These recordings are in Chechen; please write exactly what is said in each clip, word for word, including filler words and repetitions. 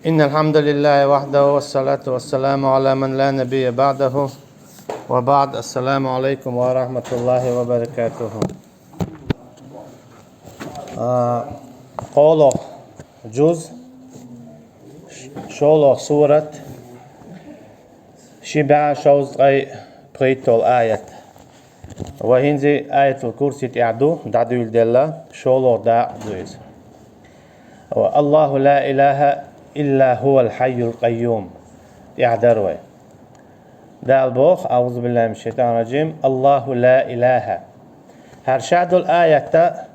إن الحمد لله وحده والصلاة والسلام على من لا نبي بعده وبعد. السلام عليكم ورحمة الله وبركاته. А, кхоалгӀа жуз, шолгӀа сурат, ши бӀаь шовзткъе пхийтталгӀа аят. Ва хӀинца Аятул Курси тӀехь ду, дӀадуьйладелла, шолгӀа дакъа ду иза. Ва الله لا إله إلا هو الحي القيوم. ТӀехь дара вай. Дала боху, أعوذ بالله من الشيطان الرجيم, الله لا إله. ХӀара ша долу аятта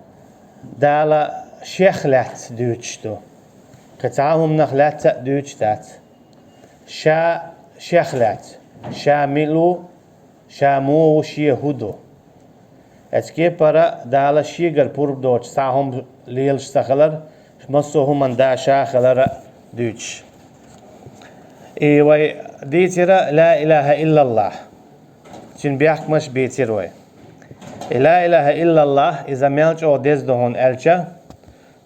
Дала Шех лаьцна дуьйцуш ду. Кхин цхьа а хӀуманах лаьцна а дуьйцуш дац. Ша Шех лаьцна. Ша мила ву, Ша муха ву, Шен хӀун ду. Оцу кепара Дала Шегара пурба доцуш цхьа а хӀума лелаш ца хилар, массо а хӀуманан Да Ша хилар а дуьйцуш. И вай дийцира لا إله إلا الله. Цуьнан бехкамаш бийцира вай. И لا إله إلا الله, иза мел чӀогӀа деза ду хьуна аьлча,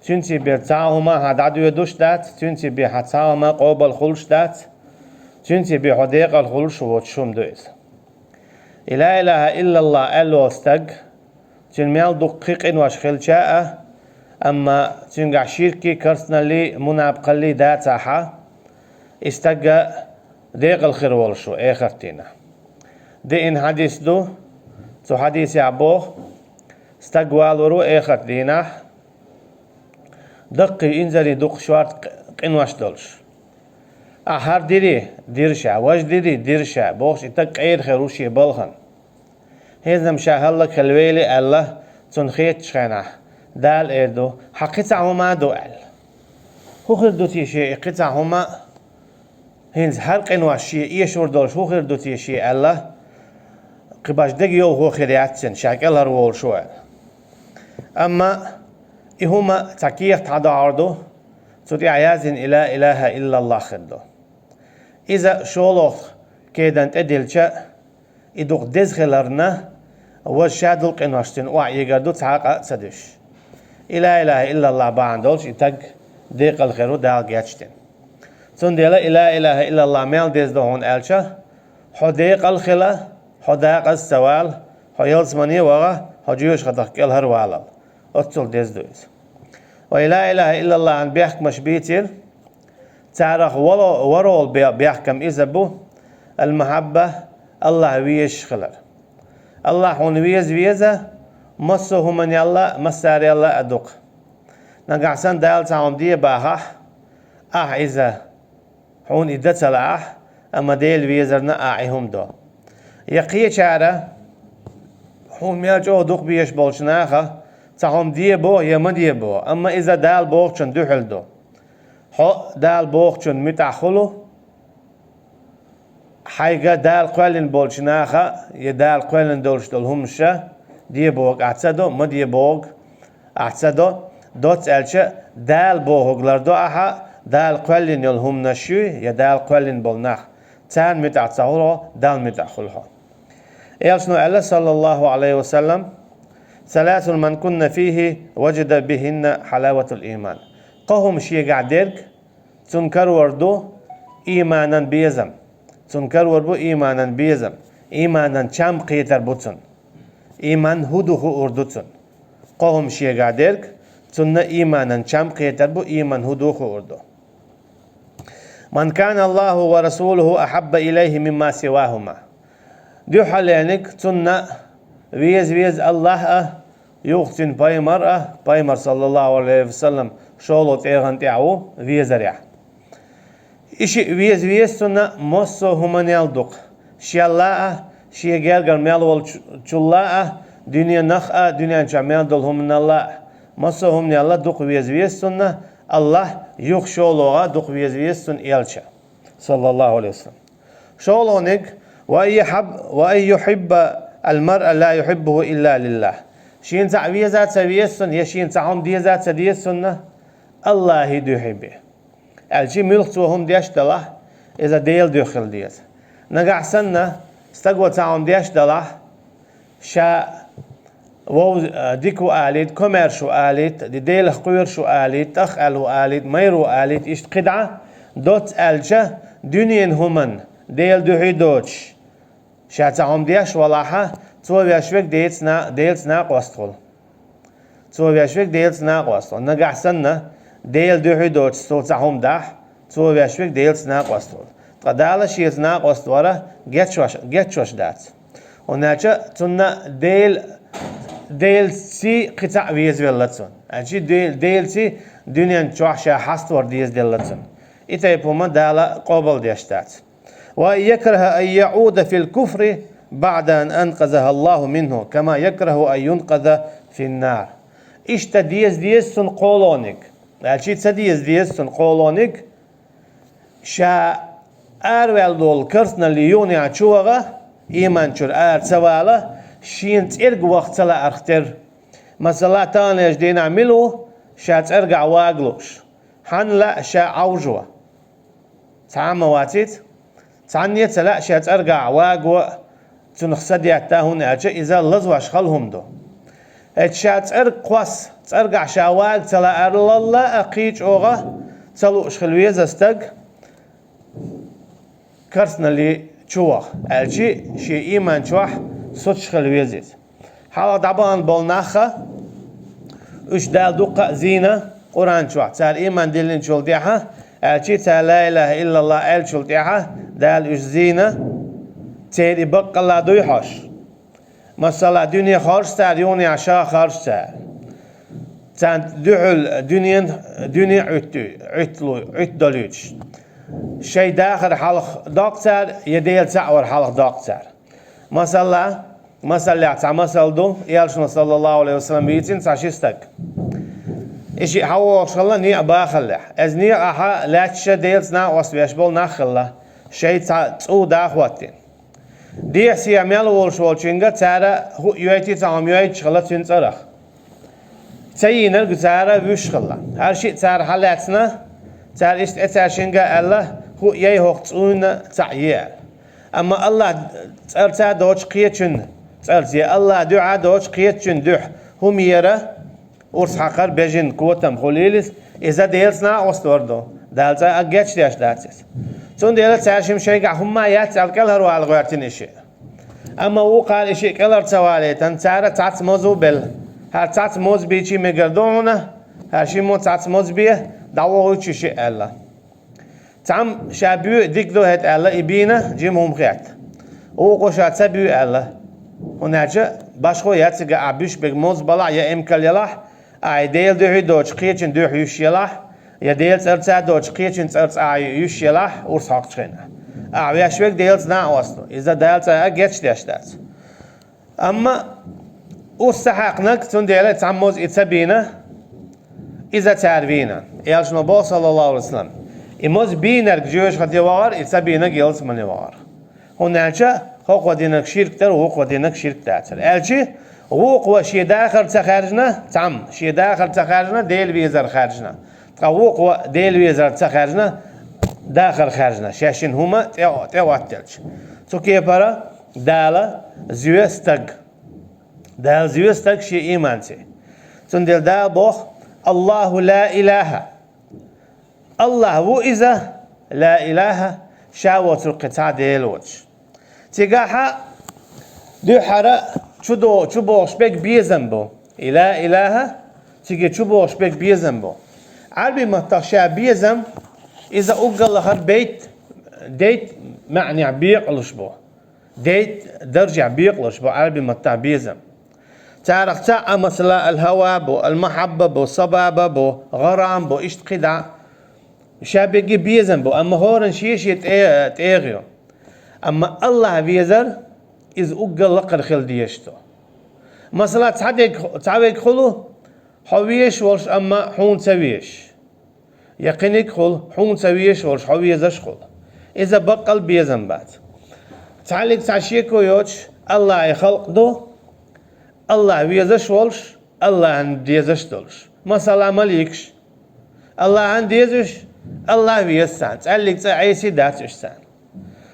цуьнца бен цхьа а хӀума хьан дӀадоьдуш дац, цуьнца бен хьан цхьа а хӀума къобал хуьлуш дац, цуьнца бен хьо декъал хуьлуш воцуш хӀума ду иза. И لا إله إلا الله аьлла волу стаг, цуьнан мел дукха кхин къинош хилча а, амма цуьнгахь ширкий, керстаналлий, мунапкъаллий дацахь а, и стаг декъал хир волуш ву эхартдийнахь. Деана хьадис ду, цу хьадисехь боху, стаг валор ву эхартдийнахь, даккхий, инзаре дукха шорта къ-, къинош долуш. Ахь хӀара дирий, дира ша, важа дирий, дира ша, бохуш, и стаг къера хир ву шен балхана. ХӀинца-м ша хӀаллакьхила вели аьлла, цунна хетачу хенахь, Дала эр ду: «Хьан кхин цхьа хӀума а ду?» аьлла. «ХӀун хир ду те шен и кхин цхьа хӀума а? ХӀинца хӀара къинош шен эшур долуш хӀун хир ду те шен?» аьлла, кхин баш дегайовхо хир яц цуьнан, ша кӀелхьарволуш ву аьлла. Амма и хӀума цхьа кехат хьадохьур ду, цу тӀехь яздина и لا إله إلا الله хир ду. Иза шолгӀа кедан тӀе дилча, и дукха деза хиларна, важа ша долу къинош цуьнан охьаэгар ду, цхьа а къа а ца дуьсуш. И لا إله إلا الله бахьана долуш и стаг декъал хир ву Дала гечдина. Цундела и لا إله إلا الله мел деза ду хьуна аьлча, хьо декъал хила, хьо декъаза ца вала, хьо ялсамане а ваха, хьо жоьжахатех кӀелхьарвалал. Оццул деза ду иза. Ва и لا إله إلا الله-ан бехкамаш бийцира, царах вало-, ворхӀалгӀа бе-, бехкам иза бу: المحبة, АллахӀ везаш хилар. АллахӀ хьуна веза веза, массо а хӀуманел а, массарел а дукха. Нагахь санна Дала цхьа хӀума де бахахь, ахь иза, хьуна и дан ца лаахь, амма Дела везарна ахь и хӀума до. Я кхечара, хьуна мел чӀогӀа дукха безаш болчу наха, цхьа хӀума де боху я ма де боху, амма иза Дала бохучунна дуьхьал ду. Хьо Дала бохучунна муьтӀахь хуьлу, хьайга Дала кхоьллина болчу наха я Дала кхоьллина долуш долу хӀумаша де бохург ахь ца до, ма де бохург ахь ца до, доцца аьлча, Дала бохург лардо ахьа, Дала кхоьллина йолу хӀуманаш юй, я Дала кхоьллина болу нах, царна муьтӀахь ца хуьлу хьо, Далла муьтӀахь хуьлу хьо. Элчано аьлла, саллаллаху Ӏалайхи ва саллам: «ثلاث من كن فيه وجد بهن حلاوة الإيمان». Кхо хӀума шегахь дерг, цунна карор ду ийманан безам. Цунна карор бу ийманан безам. Ийманан чам кхетар бу цунна. Ийман хӀун ду хуур ду цунна. Кхо хӀума шегахь дерг, цунна ийманан чам кхетар бу, ийман хӀун ду хуур ду. «من كان الله ورسوله أحب إليه مما سواهما». Дуьххьалениг цунна веза-веза АллахӀ а, юха цуьнан пайхамар а, пайхамар, саллаллаху Ӏалайхи ва саллам, шолгӀа тӀегӀан тӀехь ву везарехь. И шиъ веза-веза цунна массо а хӀуманел дукха. Шелла а, шен гергара мел волчулла а, дуьненах а, дуьнен чохь мел долу хӀуманалла а, массо а хӀуманелла дукха веза-веза цунна, АллахӀ юха шолгӀа дукха веза-веза цунна элча, саллаллаху Ӏалайхи ва саллам. ШолгӀаниг: «وأن يحب، وأن يحب المرء لا يحبه إلا لله». Шена цхьаъ веза а ца веза цунна, я шена цхьа хӀума деза а ца деза цунна, АллахӀан дуьхьа бен. Аьлча, муьлхха цо хӀума деш а далахь, иза Делан дуьхьа хила деза. Нагахь санна, стага цхьа хӀума деш а далахь, ша вовза, а, дика ву алийта, комаьрша ву алийта, ди Делах кхоьруш ву алийта, тӀах аьлла ву алийта, майра ву алийта, иштта кхидӀа, доцца аьлча, дуьненан хӀуманна Делан дуьхьа доцуш, ша цхьа хӀума деш валахь, цо веш верг Делаца на-, Делаца накъост хуьлу. Цо веш верг Делаца накъост хуьлу. Нагахь санна, Делан дуьхьа доцуш цо цхьа хӀума дахь, цо веш верг Делаца накъост хуьлу. Ткъа Дала шеца накъост вар гечвеш, гечвеш дац. ХӀунда аьлча цунна Дел-, Делаций кхин цхьаъ везавелла цунна. Аьлча Дел-, Делаций дуьнен чохь ша хьаставар дезаделла цунна. И тайпа хӀума Дала къобалдеш дац. وأن يكره أن يعود في الكفر بعد أن أنقذه الله منه، كما يكره أن ينقذ في النار. Иштта деза деза цунна кхолониг. Аьлча ца деза деза цунна кхолониг, ша араваьлла долу керстаналле юханехьа чу ваха, ийман чуьра ара ца вала, шена цӀерга ваха ца лаарх тера. Масала, таханлерчу дийнахь мила ву ша цӀергахь вага лууш? Хьанна лаьа ша Ӏовжо? Цхьа а ма вацийца. Цхьанне а ца лаьа ша цӀергахь ваго а, цунах са детта, хӀунда аьлча иза лазош хала хӀума ду. Эцу ша цӀерга кхосса, цӀергахь ша вага ца лаарлалла а кхин чӀогӀа ца лууш хила веза стаг, керстаналле чу ваха, аьлча шен ийман чохь соцуш хила веза иза. Хьалха дӀабахана болу нах а, уьш Дала дуккха а зийна Къуръан чохь, цара ийман диллинчул тӀаьхьа, аьлча цара ла илаха иллаллах аьллачул тӀаьхьа Дала уьш зийна, церан и баккъалла дуй хьожуш. Масала, дуьне хоржу цара, юханехьа ша хоржу цара. Царна дуьхьал дуьнен, дуьне Ӏуьтту-, Ӏуьтталу-, Ӏуьттадолуьйтуш. Шайн дахар хьалха доккху цара, я Дела цхьаъ вар хьалха доккху цара. Масала, масаллехь цхьа масал ду, Элчано, саллаллаху алейхи ва саллям, вийцина цхьа ши стаг. И шиъ хьан вогӀуш хилла некъа бахаллехь. Эза некъахь лаьтташ Делаца накъост веш болу нах хилла, шайн цхьа цӀу да а хӀоттийна. Дехьа-сехьа мел волуш волчуьнга цара хӀуъа йойтий, цхьа хӀума йойтуш хилла цуьнан цӀарах. Ца йийнарг цара вуьйш хилла. ХӀара шиъ цара хьалаьцна, цара иштта тӀе цаьршинга а аьлла, хӀуъа яй хӀокху цӀунна цхьаъ е аьлла. Амма Аллах цӀарца доцу кхечуьнан цӀарца, я Аллах дуьхьа доцу кхечуьнан дуьхьа хӀума яра, урс хьакхар, бежана котам хуьлийла иза, иза Делаца накъост вар ду, Дала цкъа а гечдеш дац иза. Цундела цаьршимма шайгахь хӀумма яц аьлла кӀелхьарвала гӀоьртина и шиъ. Амма вукхара и шиъ кӀелхьара ца валийтина, цара цхьацца моза а белла. ХӀара цхьацца моза бийчий мегар ду хьуна, хӀара шиммо цхьацца моза бе, дӀавохуьйту ши шиъ аьлла. Цхьамма ша буьйу дика ду хӀета аьлла, и бийна жима хӀума хетта. Вукхо ша ца буьйу аьлла. ХӀунда аьлча башхо яц цига ахь буьйш берг моза балахь я эмкал ялахь, ахь и Делан дуьхьа доцу кхечуьнан дуьхьа юьйш ялахь, я Делан цӀарца доцу кхечуьнан цӀарца ахь юьйш ялахь, урс хьокхучу хенахь. Ахь веш верг Делаца накъост ву, иза Дала цкъа а гечдеш дац. Амма урс ца хьаькхнарг, цундела цхьамма моза и ца бийна, иза цара вийна. Элчано боху, саллаллаху алейхи ва саллям, и моза бийнарг жоьжахате вахара, и ца бийнарг ялсамане вахара. ХӀунда аьлча хӀокхо динарг ширк дара, вукхо динарг ширк дацара. Аьлча вукхо шен дахар ца хаьржина, цхьамма шен дахар ца хаьржина, Дела везар хаьржина. Ткъа вукхо Дела везар ца хаьржина, дахар хаьржина, шаьшшинна хӀума тӀе, тӀе оттаделча. Цу кепара Дала зоь стаг. Дала зоь стаг шен ийманций. Цундела Дала боху: «Аллаху ла илаха». Аллах ву иза, ла илаха, ша воцург кхин цхьа Дела воцуш. Цигахьа дуьххьара чу до-, чу бохуш берг безам бу. И ла илаха, цига чу бохуш берг безам бу. Ӏарби маттахь ша безам, иза уггар лахара бейт, дейт маьӀнехь бекъалуш бу. Дейт даржехь бекъалуш бу Ӏарби маттахь безам. Царах цхьаъ, масала, ал-хава бу, ал-махьабба бу, сабаба бу, гӀарам бу, иштта кхидӀа. Ша берриге безам бу, амма хӀоранна шен-шен тӀе-, тӀегӀа ю. Амма Аллах везар, иза уггар лакхара хила дезаш ду. Масала, цхьа дерг, цхьа верг хуьлу, хьо везаш волуш, амма хьуна ца везаш. Я кхиниг хуьлу, хьуна ца везаш волуш, хьо везаш хуьлу. Иза баккъал безам бац. Цхьаллиг цхьа шеко йоцуш, Аллахьан халкъ ду, Аллах везаш волуш, Аллахьан дезаш долуш. Масала, маликаш. Аллахьан деза уьш, Аллах веза царна. ЦӀаьллиг цӀа Ӏеси дац уьш царна.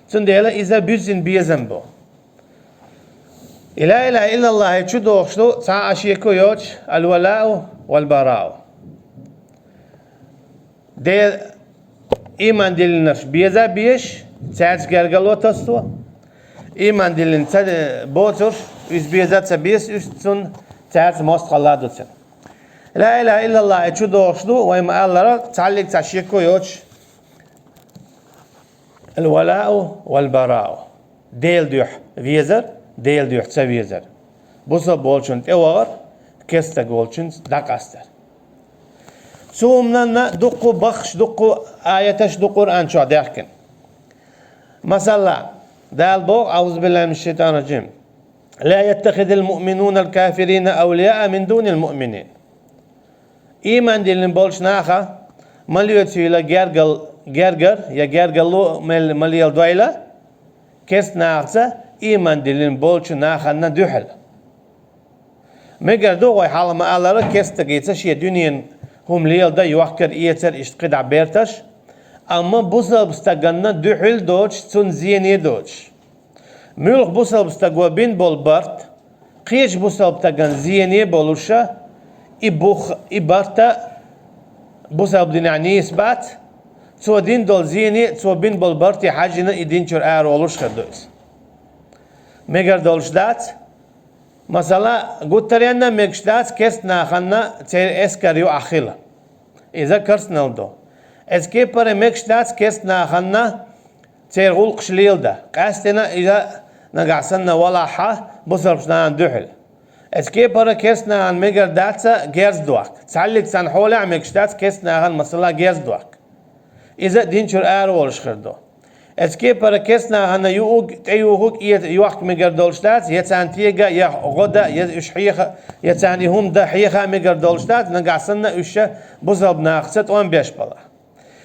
Цундела иза буьззина безам бу. И ла илаха иллаллахье чу дохуш ду цхьа а шеко йоцуш, ал-валау вал-барау. Де-, Ийман диллинарш беза а безаш, цаьрца гергарло тасс цо. Ийман диллина ца боцурш, уьш беза а ца безаш, уьш цунна цаьрца мостагӀалла ду цунна. Ла илаха иллаллахӀ, и чу догӀуш ду, вай ма-аллара, цхьаллиг цхьа шеко йоцуш. Ал-валау вал-барау. Делан дуьхьа везар, Делан дуьхьа ца везар. Бусалба волчунна тӀевахар, керста стаг волчуьнца дӀакъастар. Цу хӀуманна дуккха баххаш, дуккха аяташ ду Къуръан чохь даьхкина. Масала, Дала боху: «Аузу биллахи минаш шайтанир раджим. Ла яттахизил муъминунал кафирина авлияа мин дунил муъминин». Ийман диллина болчу наха ма лоьцийла гергал-, гергар я гергарло мел ма леладойла керста нахаца ийман диллина болчу нахана дуьхьал. Мегар ду вай хьалха ма-аллара, керста стагаца шен дуьненан хӀума леладан, йохкар, эцар, иштта кхидӀа берташ, амма бусалба стаганна дуьхьал доцуш, цунна зене доцуш. Муьлха бусалба стаго бина болу барт, кхечу бусалба стагана зене болуша, и бух, и барта бусалба динехь нийса бац, цо дина долу зене, цо бина болу барте хьаьжжина и динчуьра араволуш хир ду иза. Мегар долуш дац, масала, гуттаренна а мегаш дац керста нахана церан эскар юкъахь хила. Иза карснал ду. Эцу кепара мегаш дац керста нахана церан гӀуллакхаш леладан. Къаьсттина иза нагахь санна валахьа бусалбачу нахана дуьхьал. Эцу кепара керста нахана мегар дац герз дохка. Цхьаллиг цхьана хьолехь мегаш дац керста нахана, масала, герз дохка. Иза а динчуьра араволуш хир ду. Эцу кепара керста нахана юург, тӀеюхург, эца, йохка мегар долуш дац, я царна тега, я гӀо дан, я уьш хьеха, я царна и хӀума дан хьеха мегар долуш дац, нагахь санна уьш бусалба нахаца тӀом беш балахь.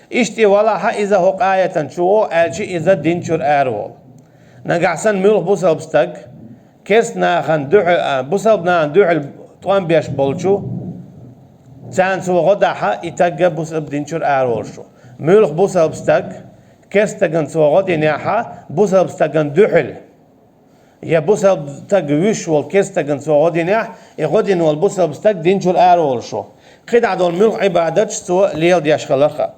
Иштта и валахьа иза хӀокху аятан чу вогӀу, аьлча иза динчуьра араволу. Нагахь санна муьлха бусалба стаг керста нахана дуьхьал, а, бусалба нахана дуьхьал тӀом беш болчу, царна цо гӀо дахьа, и стаг бусалба динчуьра араволуш ву. Муьлха бусалба стаг керста стагана цо гӀо динехьа, бусалба стагана дуьхьал, я бусалба стаг вуьш волу керста стагана цо гӀо динехь, и гӀо дина волу бусалба стаг динчуьра араволуш ву. КхидӀа долу муьлха Ӏибадаташ цо леладеш хиларх а.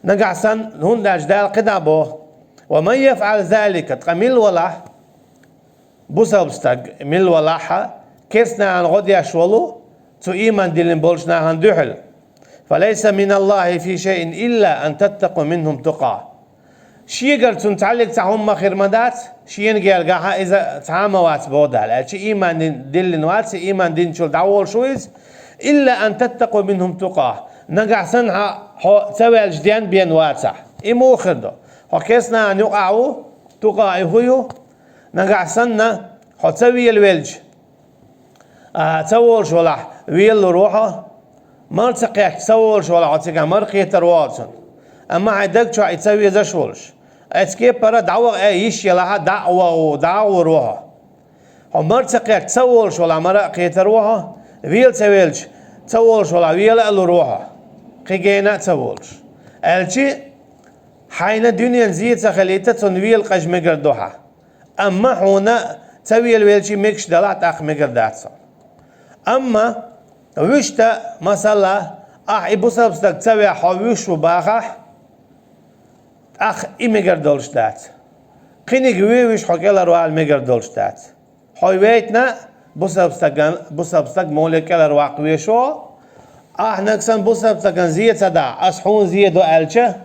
Нагахь санна, хӀунда аьлча Дала кхидӀа боху: «Ва ман яфӀал залика», ткъа мила валахь, бусалба стаг мила валахьа, керста нахана гӀо деш волу, цу ийман диллина болчу нахана дуьхьал, «фа лайса миналлахи фи шайин илла ан таттакъу минхум тукъа». Шегара цунна цхьаллиг цхьа хӀума ма хир ма дац, шена гергахьа иза цхьа а ма вац боху Дала, аьлча ийман дин-, диллина вац, ийман динчул дӀаволуш ву иза, «илла ан таттакъу минхум тукъа». Нагахь санна хьо, хьо ца ваьлча ден бен вацахь. И муха хир ду? Хьо керста нахана юкъахь ву, тукъа и хӀун ю? Нагахь санна хьо ца велавелча, а, ца волуш валахь, велалур ву хьо. Мара ца кхетча, ца волуш валахь, хьо цигахь мара кхетар ву хьо цунна. Амма хьайн даг чохь и ца везаш волуш, эцу кепара дӀаваха, э, йиш елахьа, дӀа а ваха, дӀа а гӀур ву хьо. Хьо мара ца кхетча, ца волуш валахь, мара а кхетар ву хьо. Вела ца велча, ца волуш валахь, вела а лур ву хьо, кхин гена а ца волуш. Аьлча, хьайна дуьненан зен ца хилийта, цунна вела къажа мегар ду хьан. Амма хьуна ца велавелчий мегаш далахь, тӀаккха мегар дац хьуна. Амма вуьшта, масала, ахь и бусалба стаг ца вехь, хьо вуьш ву бахахь, тӀаккха и мегар долуш дац. Кхиниг вевуьш хьо кӀелхьарвала мегар долуш дац. Хьо вейтина, бусалба стаган, бусалба стаг моле кӀелхьарваккха вешо, ахь нагахь санна бусалба стагана зен ца дахь, ас хьуна зен до аьлча,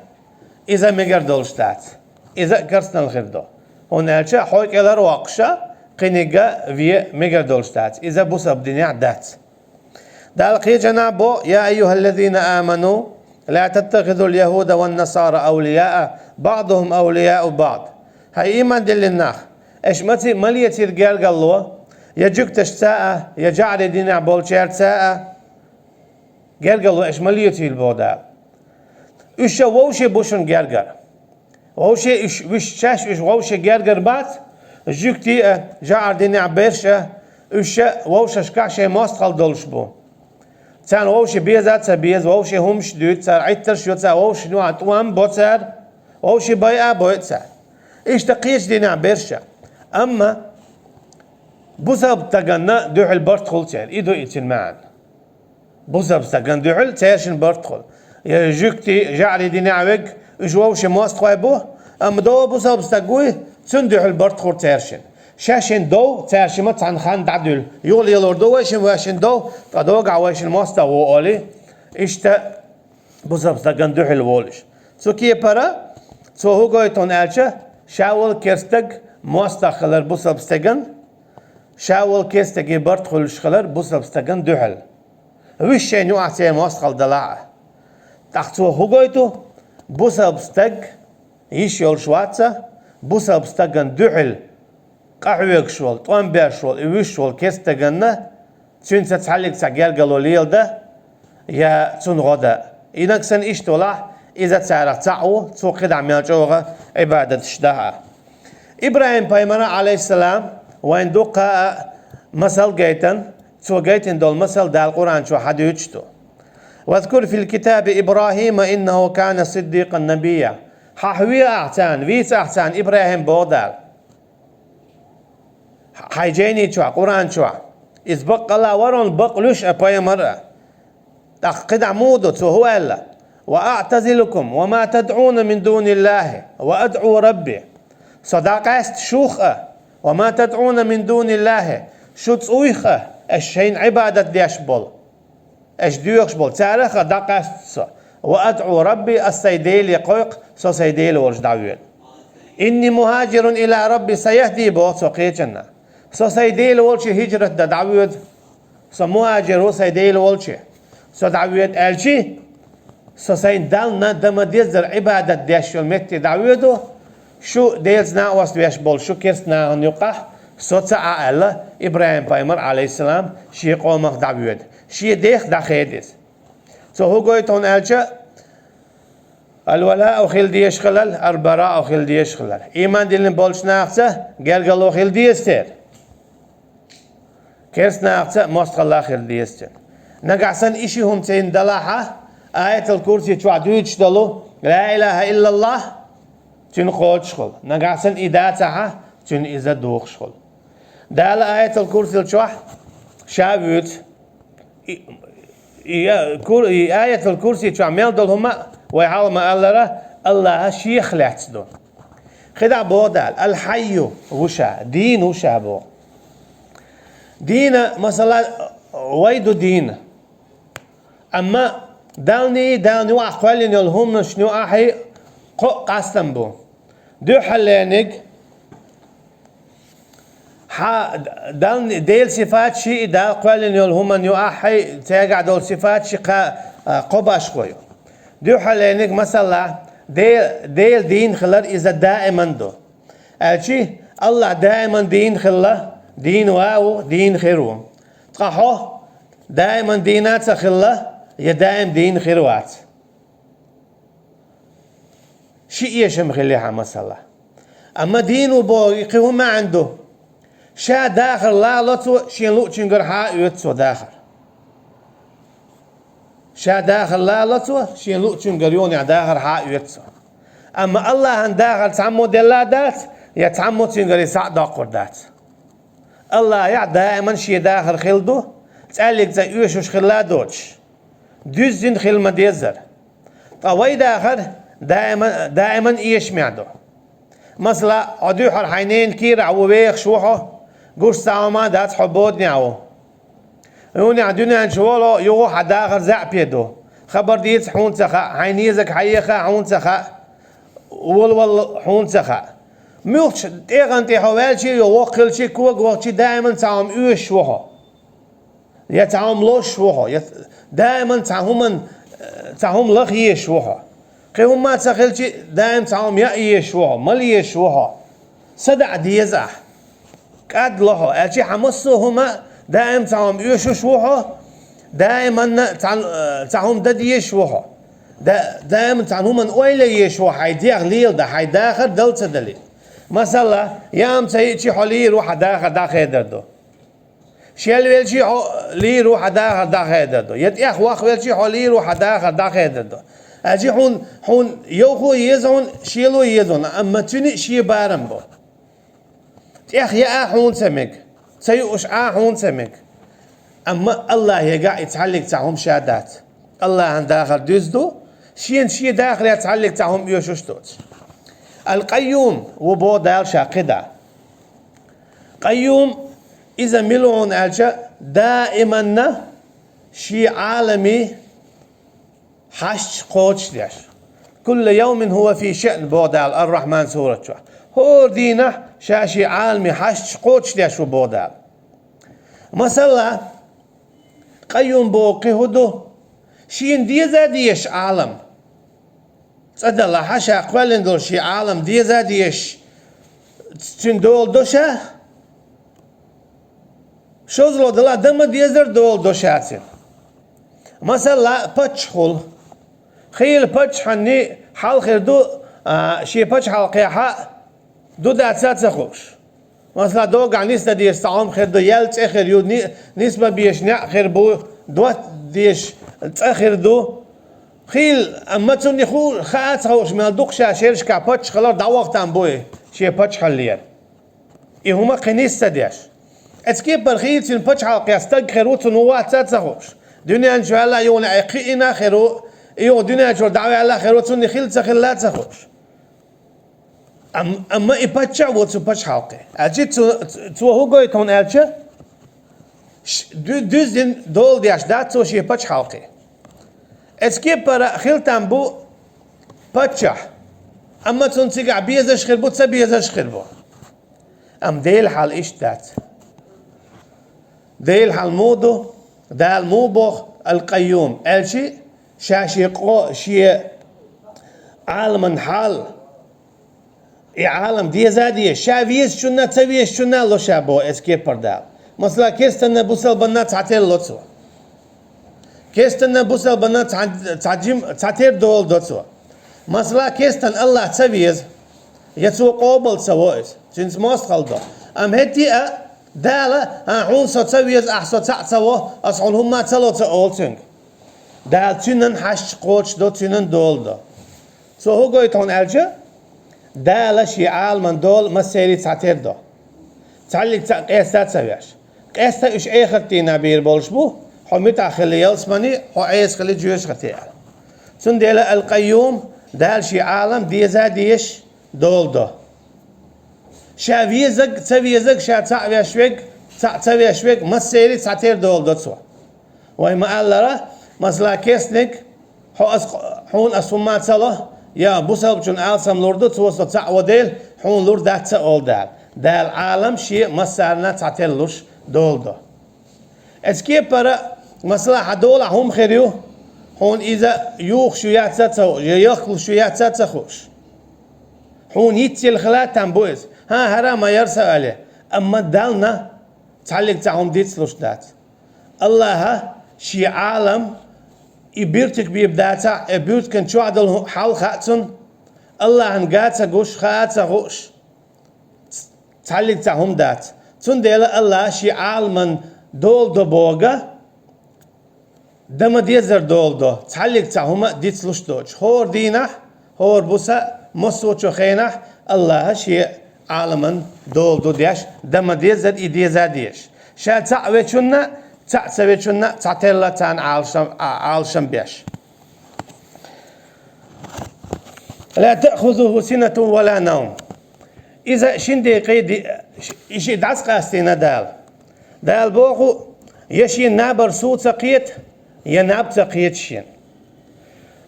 иза мегар долуш дац. Иза а карснал хир ду. ХӀунда аьлча хьо кӀелхьарвоккхуша, кхиниг а вен мегар долуш дац. Иза бусалба динехь дац. Дала кхечанхьа бо: «Я айюхаллазина аману, ла таттахизул яхуда ван насара авлияа, баъдухум авлияу баъд». Хьай ийман диллина нах, аша ма ца, ма лецийла гергарло, я жуьгташца а, я жаӀри динехь болчаьрца а, гергарло аша ма лецийла боху Дала. Уьш ша вовше бу шуна гергара. Вовше уьш, уьш шаьш уьш вовше гергара бац, жуьгти а, жаӀар динехь берш а, уьш ша вовшашкахь шайн мостагӀалла долуш бу. Царна вовше беза а ца беза, вовше хӀумаш а дуьйцу, цара Ӏиттарш а йо, цара вовшашна юкъахь тӀом а бо цара, вовше байа а бойу цара. Иштта кхечу динехь берш а. Амма бусалба стаганна дуьхьал барт хуьлу церан. И ду и цуьнан маьӀна. Бусалба стагана дуьхьал цаьршинна барт хуьлу. Я жуьгти, жаӀри динехь верг, Уьш вовшийн мостагӀой бу, амма дов бусалба стаг вуй, цунна дуьхьал барт хур цаьршинна. Шаьшшинна дов цаьршимма цхьана ханна дӀадуьллу. Юха лелор ду вайшимма вайшинна дов, ткъа догахь вайшинна мостагӀа ву олий, иштта бусалба стагана дуьхьал волуш. Цу кепара цо хӀун гойту аьлча, ша волу керстаг мостагӀа хилар бусалба стеган, ша волу керстаге барт хуьлуш хилар бусалба стагана дуьхьал. Вуьш шайна юкъахь церан мостагӀалла далахь а. ТӀаккха цо хӀун гойту? Бусалба стаг йиш йолуш вац, бусалба стагана дуьхьал къахьоьгуш волу, тӀом беш волу, и вуьш волу керстаганна, цуьнца цхьаьллиг цхьа гергало леладан, я цунна гӀо дан. Инаг санна иштта валахь, иза царах цхьаъ ву, цо кхидӀа мел чӀогӀа Ӏибадаташ дахь а. ИбрахӀим-пайхамара, Ӏалайхиссалам, вайна дуккха а масал гайтина, цо гайтина долу масал Дала Къуръан чохь хьадуьйцуш ду. «Вазкур фил китаби Ибрахима, иннаху кана сиддикъан набийя». Хьахве ахь царна, вийца ахь царна ИбрахӀим, боху Дала. Хьайн жайни чохь, Къуръан чохь. Иза баккъалла вара хьуна бакълуьйш а, пайхамар а. ТӀаккха кхидӀа муха ду, цо хӀун аьлла: «Ва аътазилукум ва ма тадъуна мин дуниллахи, ва адъу Рабби». Со дӀакъаьста шух а, «ва ма тадъуна мин дуниллахи», шу цӀуйх а, аша шайна Ӏибадат деш болу, аша доьхуш болу, царах а дӀакъаьста со. «Ва адъу Рабби», ас сайн Деле кхойкху, со сайн Дела волчу дӀавоьду. «Инни мухаджирун ила Рабби саяхди», боху цо кхечанна. Со сайн Дела волчу хӀижрат дан дӀавоьду. Со мухаджир ву сайн Дела волче. Со дӀавоьду аьлчи, со сайн Дална дан ма-деззара Ӏибадат деш йолу метте дӀавоьду, шу Делаца накъост веш болу шу керста нахана юккъахь, со ца Ӏа аьлла, ИбрахӀим-пайхамар, Ӏалайхиссалам, шен къомах дӀавоьду. Шен дех дӀахеда иза. Цо хӀун гойту хьуна аьлча, алвалаъу хила дезаш хилар, албараъу хила дезаш хилар. Ийман диллина болчу нахаца гергало хила деза церан. Керста нахаца мостагӀалла хила деза церан. Нагахь санна и ши хӀума церан далахь а, Аятал Курси чохь дуьйцуш долу «Ла илаха иллаллах», цуьнан кхочушхула. Нагахь санна и дацахь а, цуьнан иза духушхула. Дала Аятал Курсил чохь ша вуьйцу. И, и, я, кур-, и Аятал Курси чохь мел долу хӀума, вай хьалха ма-аллара, Аллаха шех лаьцна ду. КхидӀа боху Дала: «Ал-Хьайю» ву ша, дийна ву ша боху. Дийна, масала, вай ду дийна. Амма Далний, Дална юкъахь кхоьллина йолу хӀуманашна юкъахь кхоъ къастам бу. Дуьххьаллениг, хьан Дални-, Делан сифаташ и, Дала кхоьллина йолу хӀуманна юкъахь цаьргахь долу сифаташ кха-, а, кхо башхо ю. Дуьххьаллениг, масала, Де-, Дела дийна хилар иза даиман ду. Аьлчи, Аллах даиман дийна хилла, дийна ван ву, дийна хир ву. Ткъа хьо даиман дийна а ца хилла, я даим дийна хир вац. Ши эшам хили хьан, масала. Амма дийна ву боху, и кхин хӀун маьӀна ду? Ша дахар лало цо, шен луъучуьнгара хьа а оьцу цо дахар. Ша дахар лало цо, шен луъучуьнгара юханехь дахар хьа а оьцу цо. Амма Аллахьан дахар цхьаммо делла а дац, я цхьаммо цуьнгара и схьа а доккхур дац. Аллахьехь даиман шен дахар хилла ду, цӀаьллиг цӀа оьшуш хилла а доцуш. Дуьззина хила ма-деззара. Ткъа вай дахар даиман, даиман эшамехь ду. Масала, хьо дуьххьара хьайн ненан кийрахь ву, вехаш ву хьо, гуш цхьа хӀума а дац, хьо боданехь ву. Юханехь дуьнен чу волу, юха хьан дахар заьӀапе ду. Хабар дийца хьуна ца хаьа, хьайн езарг хьан еха хьуна ца хаьа, волавала хьуна ца хаьа. Муьлххачу тӀегӀан тӀе хьо ваьлчи а, воккха хилчи а, кога вахчи а, даиман цхьа хӀума оьшуш ву хьо. Я цхьа хӀума лозуш ву хьо, я даиман цхьа хӀуман, цхьа хӀума лаха езаш ву хьо. Кхин хӀумма а ца хилчи, даим цхьа хӀума яа езаш ву хьо, мала езаш ву хьо. СадаӀа деза ахь. КӀадло хьо, аьлчи хьан массо а хӀума даим цхьа хӀума оьшуш ву хьо, даиманна цхьа, цхьа хӀума дан дезаш ву хьо. Да-, даиман цхьана хӀуманна ойла езаш ву хьо, хьайн дегӀ леладан, хьайн дахар дала ца далийта. Масала, яам ца йиъчи хьо лийр ву, хьан дахар дӀахедар ду. Шел велчи хьо лийр ву, хьан дахар дӀахедар ду. Я тӀех ваха велчи хьо лийр ву, хьан дахар дӀахедар ду. Аьлчи хьуна, хьуна йовхо а еза хьуна, шело а еза хьуна, амма цуьнан а шен барам бу. ТӀех яа хьуна ца мега, ца юуш Ӏа хьуна ца мега. Амма Аллахьегахь и цхьаллиг цхьа хӀума ша дац. Аллахьан дахар дуьзза ду, Шена шен дахарехь цхьаллиг цхьа хӀума оьшуш доцуш. Ал-Къайюм ву боху Дала ша кхидӀа. Къайюм, иза мила ву хьуна аьлча, даиманна шен Ӏаламе хьашташ кхочушдеш. «Кулла йовмин хӀува фи шаън», боху Дала Ар-Рахьман сурат чохь. ХӀора дийнахь ша шен Ӏаламе хьашташ кхочушдеш ву боху Дала. Масала, Къайюм боху кхин хӀун ду? Шена деза а дезаш Ӏалам. ЦӀа далахь, ша кхоьллина долу шен Ӏалам деза а дезаш, цуьнан дола до ша? ШозлагӀа далахь, дан ма дезара дола до ша цуьнан. Масала, паччахь хуьлу. Хийла паччахьан хьал хир ду, а, шен пачхьалкхехь ду дац а ца хууш. Масала, догахь нисдан дезаш цхьа хӀума хир ду, ял цӀе хир ю, ни-, нисбан безаш неӀ хир бу, дот дезаш цӀа хир ду. Хийла, амма цунна хуу-, хаа а ца хууш, мел дукха ша шерашкахь паччахь хилар дӀавахтам бу и шен паччахьаллера. И хӀума кхин нис ца деш. Эцу кепара хийла цуьнан пачхьалкхехь стаг хир ву, цунна хӀун вац а ца хууш. Дуьнен чу ваьлла а юха неӀ кхиъна а хир ву, и юха дуьнен чуьра дӀаваьлла а хир ву, цунна хила ца хилла а ца хууш. Ам-, амма и паччахь а ву цу пачхьалкхе. Аьлча цу, цо хӀун гойту хьуна аьлча, ш-, ду-, дуьззина дола деш дац цо шен пачхьалкхе. Эцу кепара хила там бу паччахь, амма цунна цигахь безаш хир бу, ца безаш хир бу. Амма Делан хьал иштта дац. Делан хьал муха ду? Дала муха боху Ал-Къайюм? Аьлча, ша шен къо-, шен Ӏаламан хьал, и Ӏалам деза а дезаш, ша везачунна а, ца везачунна а ло ша боху эцу кепара Дала. Масала, кестанна бусалбанна цхьатерра ло цо. Кестанна бусалбанна цхьа, цхьа жим-, цхьатерра дола до цо. Масала, кестан Аллах ца веза, я цо къобал ца во иза, цуьнца мостагӀалла до. Амма хӀетте а Дала, а, хьуна со ца веза, ахь со цхьаъ ца во, ас хьуна хӀумма а ца ло ца олу цуьнга. Дала цуьнан хьашташ кхочушдо, цуьнан дола до. Цо хӀун гойту хьуна аьлча, Дала шен Ӏаламан дола массерий цхьатерра до. Цхьаллиг цхьаъ къеста а ца веш. Къеста уьш эхарт дийнахь бийр болуш бу, хьо муьтӀахь хили ялсамани, хьо Ӏеса хили жоьжахати аьлла. Цундела Ал-Къайюм, Дала шен Ӏалам деза а дезаш дола до. Ша везаг, ца везаг, ша цхьаъ веш верг, цхьаъ ца веш верг, массерий цхьатерра дола до цо. Вай ма-аллара, масала, кесниг, хьо ас, хьуна ас хӀумма а ца ло, я бусалбачунна алсам лур ду, цо со цхьаъ во дела, хьуна лур дац ца олу Дала. Дала Ӏалам шен массарна цхьатерра луш дола до. Эцу кепара, масала, хьан долахь хӀума хир ю, хьуна иза юхуш ю яц а ца хууш, я яхкалуш ю яц а ца хууш. Хьуна йицъелла хила там бу иза. ХӀан, хӀара а ма яра сан але, амма Далла цхьаллиг цхьа хӀума дицлуш дац. Аллаха шен Ӏалам и буьртиг бийр бацахь, и буьртиган чохь долу хьал хаьа цунна, Аллахьан га ца гуш, хаа ца хууш, цхьаллиг цхьа хӀума дац. Цундела Аллаха шен Ӏаламан дола до боху, дан ма дезара дола до, цхьаллиг цхьа хӀума а дицлуш доцуш. ХӀора дийнахь, хӀора буса, массо а чу хенахь Аллаха шен Ӏаламан дола ду деш, дан ма дезара и деза а дезаш. Ша цхьаъ вечунна, цхьаъ ца вечунна цхьатерра царна Ӏалашам, Ӏа-, Ӏалашам беш. «Ла таъхузуху синатун ва ла навм». Иза шина декъе ди-, и шиъ дӀасакъастийна Дала. Дала боху, я шена набар су ца кхета, я наб ца кхета шена.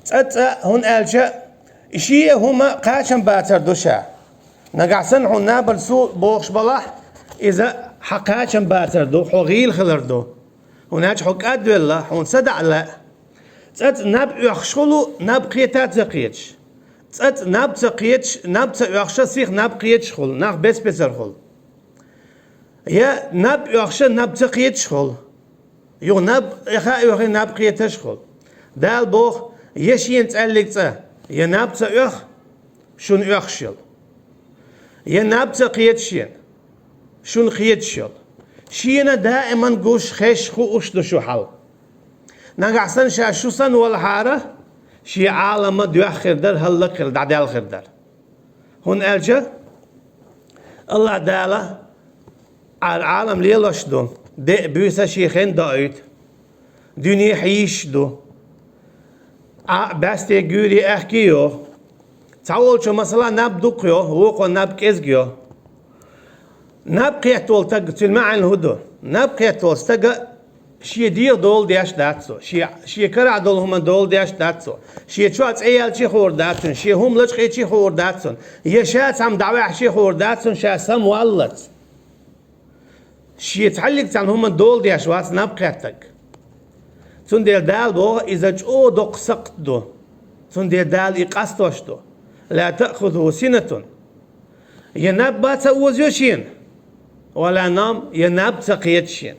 ЦӀа-цӀа, хӀунда аьлча, и шен а хӀума кхачам бацар ду ша. Нагахь санна хьуна набар су бохуш балахь, иза хьан кхачам бацар ду, хьо гӀийла хилар ду. ХӀунда аьлча хьо кӀадвелла, хьуна са даӀа лаьа. ЦӀа-цӀа наб оьхуш хуьлу, наб кхета а ца кхеташ. ЦӀа-цӀа наб ца кхеташ, наб ца оьхуша сиха наб кхеташ хуьлу, нах бес-бесар хуьлу. Я наб оьхуша наб ца кхеташ хуьлу. Юха наб, я хаа оьхий наб кхеташ хуьлу. Дала боху, я шена цӀаьллиг цӀа, я наб ца оьху, шуна оьхуш йолу. Я наб ца кхета шена, шуна кхеташ йолу. Шена даиман гуш, хезаш, хууш ду шу хьал. Нагахь санна ша шу санна валахьара, шен Ӏалама доьхна хир дара, хӀаллакьхир, дӀадаьлла хир дара. ХӀунда аьлча Аллах Дала Ӏа-, Ӏалам лелош ду, деа буьйса шен хен доуьйту, дуьне хьийзаш ду. Ӏа бӀаьсте гуьйре аьхки йо. Цхьаволчо, масала, наб дукха йо, вукхо наб кӀезга йо. Наб кхетта волу стаг, цуьнан маьӀна хӀун ду? Наб кхетта волу стага шен дегӀан дола деш дац цо, шен, шен карахь долу хӀуманан дола деш дац цо, шен чохь цӀе яьлча а хуур дац цунна, шен хӀума лачкъийча а хуур дац цунна, я ша цхьамма дӀаваьхьча а хуур дац цунна, ша самаваллалц. Шен цхьаллиг цхьана хӀуманан дола деш вац наб кхеттарг. Цундела Дала боху, иза чӀогӀа доккха сакхт ду. Цундела Дала и къастош ду. «Ла таъхузуху синатун». Я наб а ца озайо шена, «ва ла навм», я наб а ца кхета шена.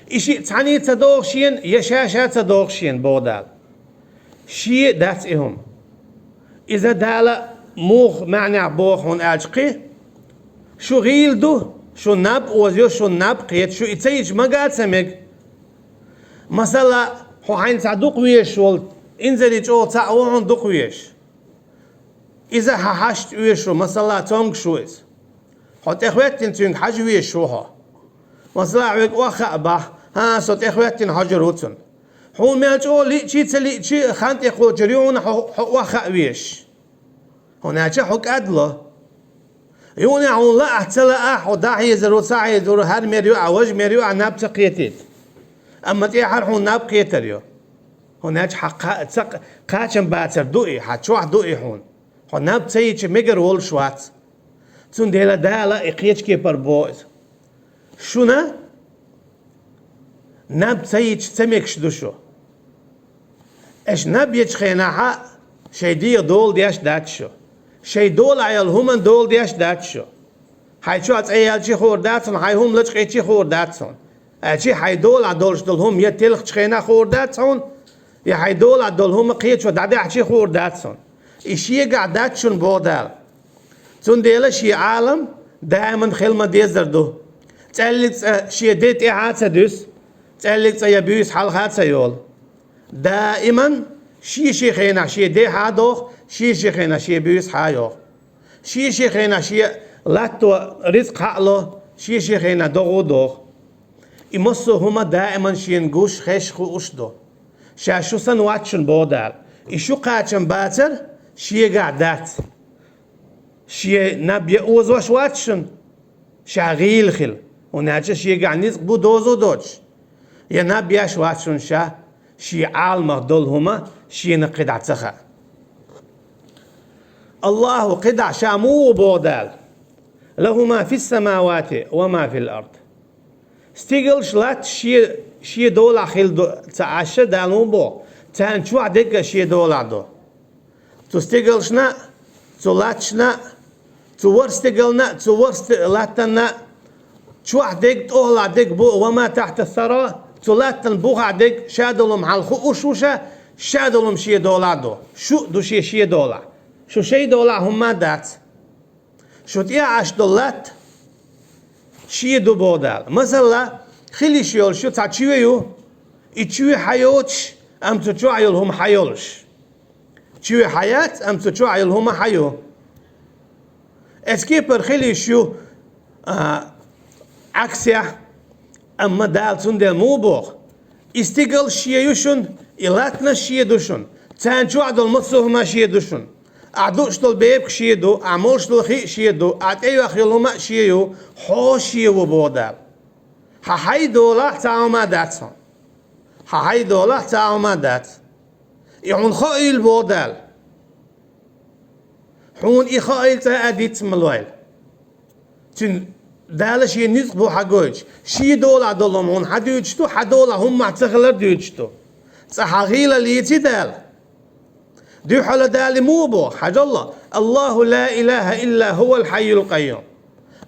И шиъ цхьаьний а ца догӀу шена, я ша-ша а ца догӀу шена, боху Дала. Шен а дац и хӀума. Иза Дала муха маьӀнехь боху хьуна аьлча кхин, шу гӀийла ду, шу наб а озайо, шу наб а кхета, шу и ца йича мага а ца мега. Масала, хьо хьайна цхьа дукха везаш волу, инзаре чӀогӀа цхьаъ ву хьуна дукха везаш. Иза хьан хьашташца оьшуш ву, масала, цомгуш ву иза. Хьо тӀехӀоьттина цуьнга хьажа везаш ву хьо. Масала, хьоьга охьахаа боху, хӀан, со тӀехӀоьттина хьожур ву цунна. Хьуна мел чӀогӀа лиъча а, ца лиъча а, хан тӀе кхочур ю хьуна хьо, хьо охьахаа везаш. ХӀунда аьлча хьо кӀадвелла. Юха хьуна лаахь, ца лаахь, хьо дӀахьезар ву, ца хьезар ву, хӀара мер ю ахь, важа мер ю ахь, наб ца кхетийта. Амма тӀаьхьара хьуна наб кхетар ю. ХӀунда аьлча хьан кха-, ца кха-, кхачам бацар ду и, хьан чохь ду и хьуна. Хьо наб ца йича мегар волуш вац. Цундела Дала и кхечу кепара боху иза. Шуна наб ца йича ца мегаш ду шу. Аша наб ечу хенахь а шайн дегӀан дола деш дац шу. Шайн долахь йолу хӀуманан дола деш дац шу. Хьайн чохь цӀе яьлча а хуур дац хьуна, хьайн хӀума лачкъийча а хуур дац хьуна. Аьлча хьайн долахь долуш долу хӀума я телхачу хенахь хуур дац хьуна, я хьайн долахь долу хӀума кхечо дӀадаьхьча а хуур дац хьуна. И шегахь дац шуна, боху Дала. Цундела шен Ӏалам даиман хила ма-деззара ду. ЦӀаьллиг цӀа шен де тӀаьхьа а ца дуьсу, цӀаьллиг цӀа я буьйса хьалха а ца йолу. Даиман шен-шен хенахь шен де хьа а доху, шен-шен хенахь шен буьйса хьа а йоху. Шен-шен хенахь шен латто рицкъ хьа а ло, шен-шен хенахь догӀа а доху. И массо а хӀума даиман шена гуш, хезаш, хууш ду. Ша шу санна вац шуна, боху Дала. И шу кхачам бацар шегахь дац. Шен наб я озош вац шуна, ша гӀийла хила. ХӀунда аьлча шегахь ницкъ бу, доза доцуш. Я наб еш вац шуна ша, шен Ӏаламах долу хӀума шена кхидӀа ца хаьа. Аллаху кхидӀа ша муха ву, боху Дала? «Лаху ма фис-самавати ва ма фил-ард». Стигалш, латташ шен, шен долахь хила ду ца Ӏаш, Дала муха боху? Царна чохь дерг а шен долахь ду. Цу стигалшна а, цу латташна а, цу ворхӀ стигална а, цу ворхӀ сти-, латтанна а, чохь дерг, тӀехула дерг бу, «ва ма тахьта-с-сара», цу латтан бухахь дерг, ша долу хӀума хьалха хууш ву ша, ша долу хӀума шен долахь ду. Шу а ду шен, шен долахь. Шу шайн долахь хӀумма а дац. Шу тӀехь Ӏаш долу латта шен ду, боху Дала. Масала, хила йиш йолуш ю цхьа чоь ю, и чоь хьан йоцуш, амма цу чохь йолу хӀума хьан йолуш. Чоь хьан яц, амма цу чохь йолу хӀума хьан ю. Эцу кепара хила йиш ю, а, Ӏаксехь, амма Дала цундела муха боху? И стигал шен ю шуна, и латтанаш шен ду шуна, царна чохь долу массо а хӀума шен ду шуна. Ахь дууш долу бепиг шен ду, ахь молуш долу хи а шен ду, ахь тӀейоьхна йолу хӀума а шен ю, хьо шен ву, боху Дала. Хьан хьайн долахь цхьа хӀума а дац хьуна. Хьан хьайн долахь цхьа хӀума а дац. И хьуна хаийла, боху Дала. Хьуна и хаийла, цкъа а диц ма лойла. Цуьнан Дала шен ницкъ бу хьан гойтуш. Шен долахь долу хӀума хьуна хьан дуьйцуш ду, хьан долахь хӀумма ца хилар дуьйцуш ду. Цкъа хьан гӀийла леций Дала. Дуьххьала Дала муха боху? Хьажал: «Аллаху ла илаха илла хӀувал хьайюл къайюм».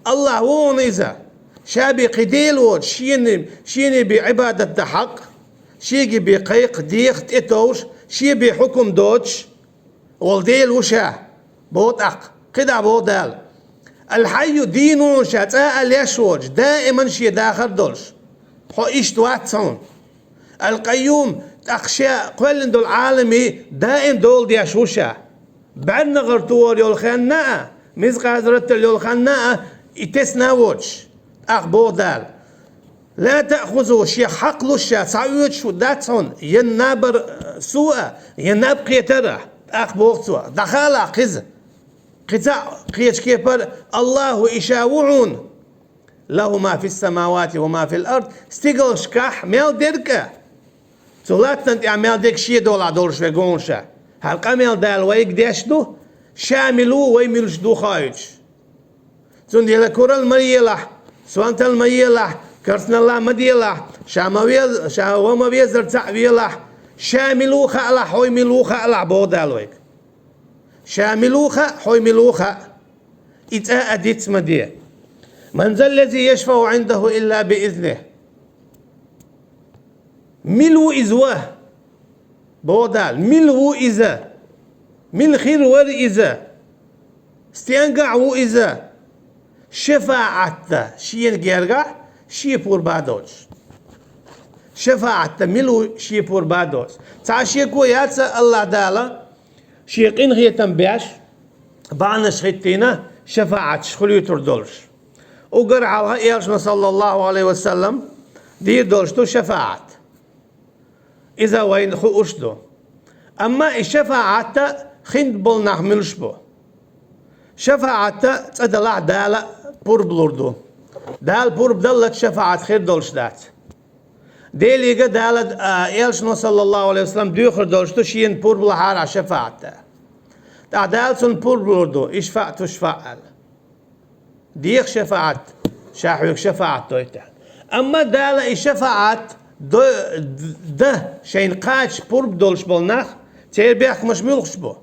Аллах ву хьуна иза. Ша бен кхин дела воцуш, шена, шена бен Ӏибадат дан хьакъ, шега бен кхайкха, деха, тӀетовжа, шен бен хьукум доцуш волу Дела ву ша, боху тӀаккха. КхидӀа боху Дала: «Ал-Хьайю», дийна ву хьуна ша, цкъа а леш воцуш, даиман шен дахар долуш. Хьо иштта вац хьуна. «Ал-Къайюм», тӀаккха ша кхоьллина долу Ӏаламе даим дола деш ву ша. БӀаьрнагӀар тухур йолу хенна а, мискъал зарратал йолу хенна а и тесна а воцуш. ТӀаккха боху Дала: لا تأخذه, шех хьакхалуш ша, цхьа оьшуш дац хьуна, я набар суъа, я наб кхетара, тӀаккха боху цо, дӀахаалахь кхуза. Кхин цхьа кхечу кепара: الله, и ша ву хьуна, له ما في السماوات وما في الأرض, стигалшкахь мел дерг а, цу латтана тӀехь мел дерг шен долахь долуш верг ву хьуна ша. ХӀара къамел Дала вайга деш ду, ша мила ву, вай муьлш ду хоуьйтуш. Цундела куралла ма елахь, сонталла ма елахь, карсналла ма делахь, ша ма вез-, ша ва ма везара цхьаъ велахь, ша мила ву хаалахь, хьо мила ву хаалахь, боху Дала вайга. Ша мила ву хаьа, хьо мила ву хаьа. И цкъа а диц ма де. من ذا الذي يشفع عنده إلا بإذنه. Мила ву иза ва? Боху Дала, мила ву иза? Мила хир вара иза? Стенгахь ву иза? ШафаӀат дан шена гергахь, шен пурба а доцуш. ШафаӀат дан мила ву шен пурба а доцуш? Цхьа шеко яц АллахӀ Дала шен къинхетам беш, бахьанаш хӀиттийна, шафаӀаташ хуьлуьйтур долуш. Уггар хьалха Элчано, саллаллаху Ӏалайхи ва саллам, дийр долуш ду шафаӀат. Иза вайна хууш ду. Амма и шафаӀат дан хиндболу нах муьлш бу? ШафаӀат дан цкъа далахь Дала пурба лур ду. Дала пурба даллалц шафаӀат хир долуш дац. Делига Дала, а, Элчано, саллаллаху Ӏалайхи ва саллам, доьхур долуш ду шена пурба лахьара шафаӀат дан. ТӀаккха Дала цунна пурба лур ду, ишфаъ тушфаъ аьлла. Деха шафаӀат, ша хьоьга шафаӀат дойту аьлла. Амма Дала и шафаӀат до-, дан шайна кхача пурба долуш болу нах, церан бехкамаш муьлхаш бу?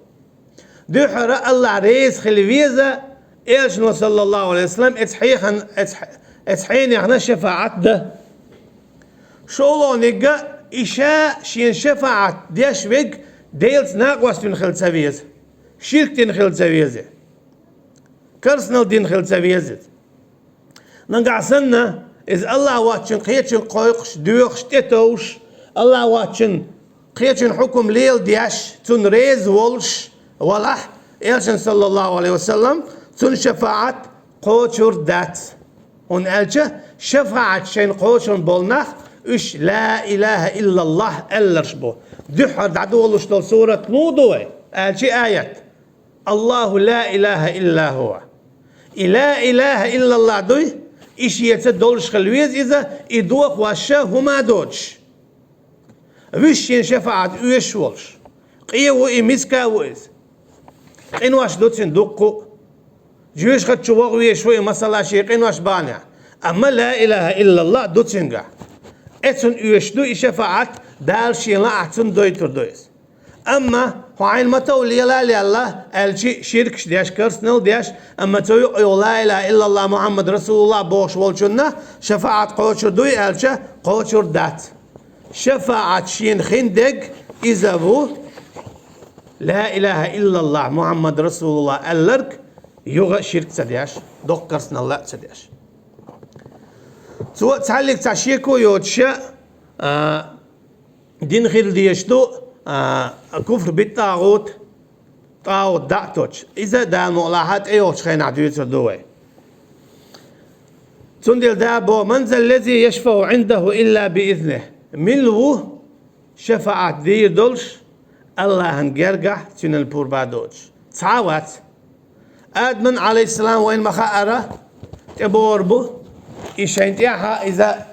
Дуьххьара АллахӀ реза хила веза, Элчано, саллаллаху Ӏалайхи ва саллам, эцу хьехан-, эцу хь-, эцу хьенехна шафаӀат дан. ШолгӀаниг а, и ша шена шафаӀат деш верг Делаца накъост вина хила ца веза, ширк дина хила ца веза, карсанал дина хила ца веза. Нагахь санна, иза АллахӀ воцчун кхечун кхойкхуш, доьхуш, тӀетовжуш, АллахӀ воцчун кхечун хьукум леладеш, цунна реза волуш валахь, Элчан, саллаллаху Ӏалайхи ва саллам, цунна шафаӀат кхочур дац. ХӀунда аьлча шафаӀат шайна кхочун болу нах, уьш ла илаха иллаллахӀ аьлларш бу. Дуьххьара дӀадолуш долу сурат муха ду вай? Аьлча аят. Аллаху ла илаха илла хува. И ла илаха иллаллахӀ дуй, и шеца долуш хила веза иза, и дохош ша хӀума а доцуш. Вуьш шен шафаӀат оьшуш волуш. Къе ву и, миска а ву иза. Къинош ду цуьнан дуккха а. Жоьжахати чу ваха везаш ву и, масала, шен къинош бахьанехь. Амма ла илаха иллаллахӀ ду цуьнгахь. Э, цунна оьшуш ду и шафаӀат, Дала шен лаахь цунна дойтур ду иза. Амма хьо хьайна ма-тов лела а лелла, аьлча ширкаш деш, карсанал деш, амма цу юкъа йолу ла илаха иллаллахӀ Мухьаммад расулуллахӀ бохуш волчунна шафаӀат кхочур дуй аьлча, кхочур дац. ШафаӀат шена хиндерг иза ву, ла илаха иллаллахӀ Мухьаммад расулуллахӀ аьлларг, юха а ширк ца деш, доккха карсанал а ца деш. Цо цхьаьллиг цхьа шеко йоцуша, а, дин хила дезаш ду, а, куфр бит тӀагӀут, тӀагӀут дӀа а тоьттуш. Иза Дала мукъалахь тӀейогӀучу хенахь дуьйцур ду вай. Цундела Дала боху: «Ман заллази яшфау Ӏиндаху илла биизнихӀ». Мила ву шафаӀат дийр долуш АллахӀан гергахь, цуьнан пурба доцуш? Цхьа а вац. Адаман, Ӏалайхиссалам, вайна ма-хаъара, тӀебогӀур бу, и шайна тӀехьа иза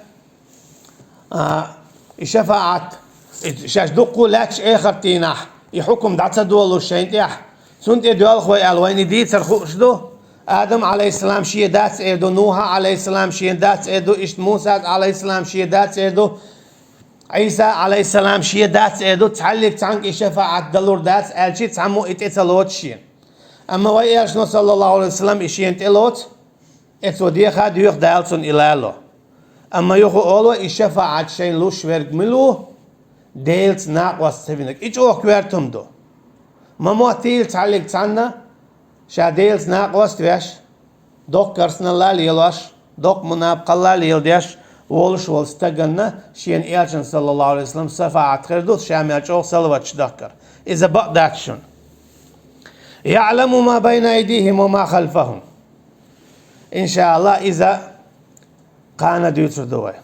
А, и шафаӀат, и шаьш дуккха а лаьтташ эхартийнахь, и хьукум дӀа ца долуш шайна тӀехь, цунна тӀе доьлху вай аьлла, вайна и дийцар хууш ду. Адам, Ӏалайхиссалам, шен дац эр ду, Нухьа, Ӏалайхиссалам, шен дац эр ду, иштта Муса, Ӏалайхиссалам, шен дац эр ду, Ӏийса, Ӏалайхиссалам, шен дац эр ду, цхьаллиг цхьаьнга и шафаӀат далур дац аьлчи, цхьаммо и тӀе ца лоцу шена. Амма вай Элчано, саллаллаху Ӏалайхи ва саллам, и шена тӀе лоцу. Э, цо деха а доьху Дала цунна и лало. Амма юха олу, и шафаӀат шайна луш верг мила ву, Делаца накъост ца винарг. И чӀогӀа коьрта хӀума ду. Ма моттийла цхьаллиг цхьанна, ша Делаца накъост веш, доккха карсанал а лелош, доккха мунапкъалла а леладеш волуш волу стаганна шена Элчан, саллаллаху Ӏалайхи ва саллам, шафаӀат хир ду, ша мел чӀогӀа салаваташ дахкар. Иза бакъ дац шуна. «ЯӀламу ма байна айдихим ва ма халфахум». ИншааллахӀ, иза кхана дуьйцур ду вай.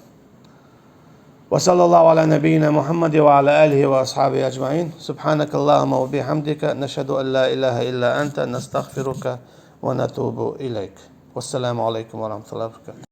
وصلى الله على نبينا محمد وعلى آله وأصحابه أجمعين. سبحانك اللهم وبحمدك، نشهد أن لا إله إلا أنت، نستغفرك ونتوب إليك. والسلام عليكم ورحمة الله وبركاته.